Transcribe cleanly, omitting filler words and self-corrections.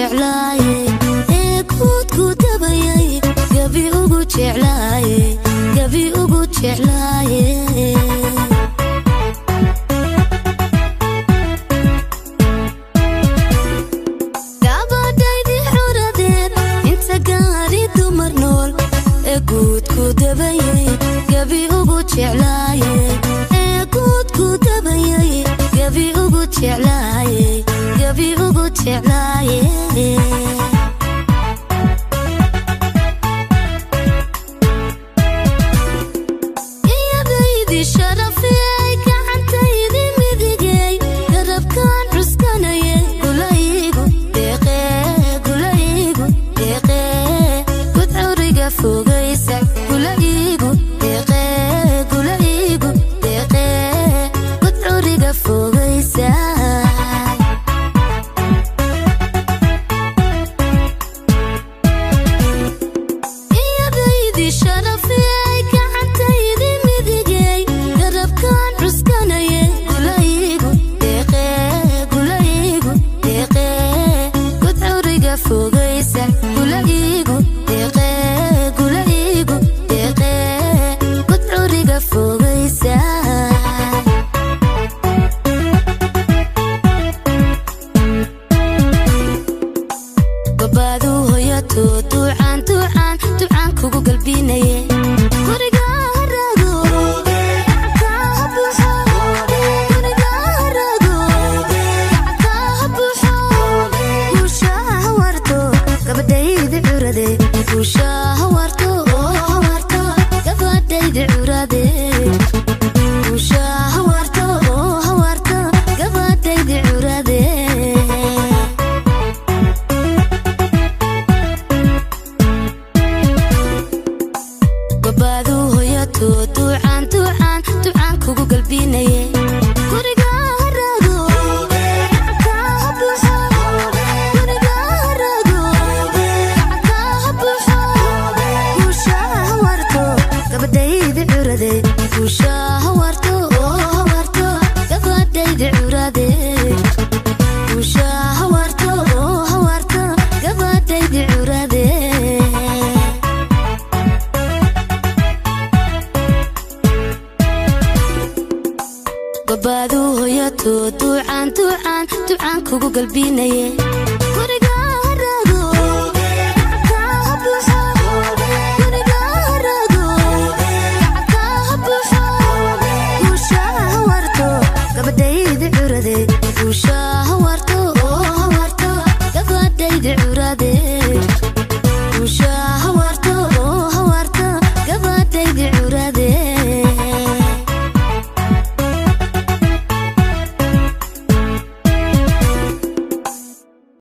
Jeclaaye ee guudku dabayay, gabi ugu jeclaaye, gabi ugu jeclaaye. Gabadhaydi xuradeed, inta gaari dumar nool ee guudku dabayay, gabi ugu jeclaaye, ee guudku dabayay, gabi ugu jeclaaye, gabi ugu jeclaaye. Iyadaydi sharafey, gacantaydi midigey, garabkaan cuskanayay, gulaygu deeqee, gulaygu deeqee, gudcuriga fogaysa, gulaygu deeqee, gulaygu deeqee, gudcuriga fogaysa. Iyadaydi sharafey, gacantaydi midigey, garabkaan cuskanayay, gulaygu deeqee, gulaygu deeqee, gudcuriga fogaysa, gulaygu deeqee, gulaygu deeqee, gudcuriga fogaysa. Gobaadu hoyato, duucaan duucaan ducaan kugu galbinaye, guriga harago gacalka ha buuxo, guriga harago gacalka ha buuxo, guusha ha warto gabadhaydi curade, guusha ha warto oo ha warto gabadhaydi curade, guusha ha warto oo ha warto gabadhaydi curade. Gobaadu hoyato, duucaan duucaan ducaan kugu galbinaye, guriga harago gacalka ha buuxo, guriga harago gacalka ha buuxo, guusha ha warto gabadhaydi curade, guusha ha warto oo ha warto gabadhaydi curade, guusha ha warto oo ha warto gabadhaydi curade. Gobaadu hoyato, duucaan duucaan ducaan kugu galbinaye, guriga